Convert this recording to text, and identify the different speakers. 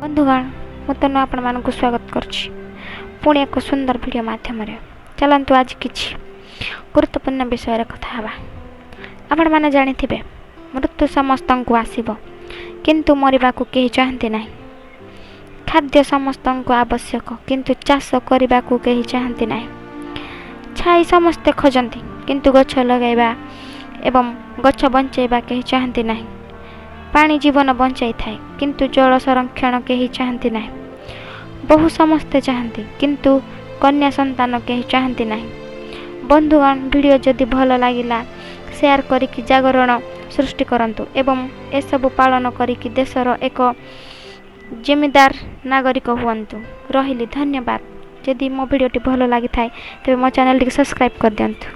Speaker 1: ବନ୍ଧୁଗଣ, ମୁଁ ତନୁ ଆପଣମାନଙ୍କୁ ସ୍ୱାଗତ କରୁଛି ପୁଣି ଏକ ସୁନ୍ଦର ଭିଡ଼ିଓ ମାଧ୍ୟମରେ। ଚାଲନ୍ତୁ, ଆଜି କିଛି ଗୁରୁତ୍ୱପୂର୍ଣ୍ଣ ବିଷୟରେ କଥା ହେବା। ଆପଣମାନେ ଜାଣିଥିବେ, ମୃତ୍ୟୁ ସମସ୍ତଙ୍କୁ ଆସିବ, କିନ୍ତୁ ମରିବାକୁ କେହି ଚାହାନ୍ତି ନାହିଁ। ଖାଦ୍ୟ ସମସ୍ତଙ୍କୁ ଆବଶ୍ୟକ, କିନ୍ତୁ ଚାଷ କରିବାକୁ କେହି ଚାହାନ୍ତି ନାହିଁ। ଛାଇ ସମସ୍ତେ ଖୋଜନ୍ତି, କିନ୍ତୁ ଗଛ ଲଗାଇବା ଏବଂ ଗଛ ବଞ୍ଚାଇବା କେହି ଚାହାନ୍ତି ନାହିଁ। ପାଣି ଜୀବନ ବଞ୍ଚାଇଥାଏ, କିନ୍ତୁ ଜଳ ସଂରକ୍ଷଣ କେହି ଚାହାନ୍ତି ନାହିଁ। ବୋହୂ ସମସ୍ତେ ଚାହାନ୍ତି, କିନ୍ତୁ କନ୍ୟା ସନ୍ତାନ କେହି ଚାହାନ୍ତି ନାହିଁ। ବନ୍ଧୁଗଣ, ଭିଡ଼ିଓ ଯଦି ଭଲ ଲାଗିଲା, ସେୟାର କରିକି ଜାଗରଣ ସୃଷ୍ଟି କରନ୍ତୁ ଏବଂ ଏସବୁ ପାଳନ କରିକି ଦେଶର ଏକ ଜିମ୍ମେଦାର ନାଗରିକ ହୁଅନ୍ତୁ। ରହିଲି, ଧନ୍ୟବାଦ। ଯଦି ମୋ ଭିଡ଼ିଓଟି ଭଲ ଲାଗିଥାଏ, ତେବେ ମୋ ଚ୍ୟାନେଲଟିକୁ ସବସ୍କ୍ରାଇବ୍ କରିଦିଅନ୍ତୁ।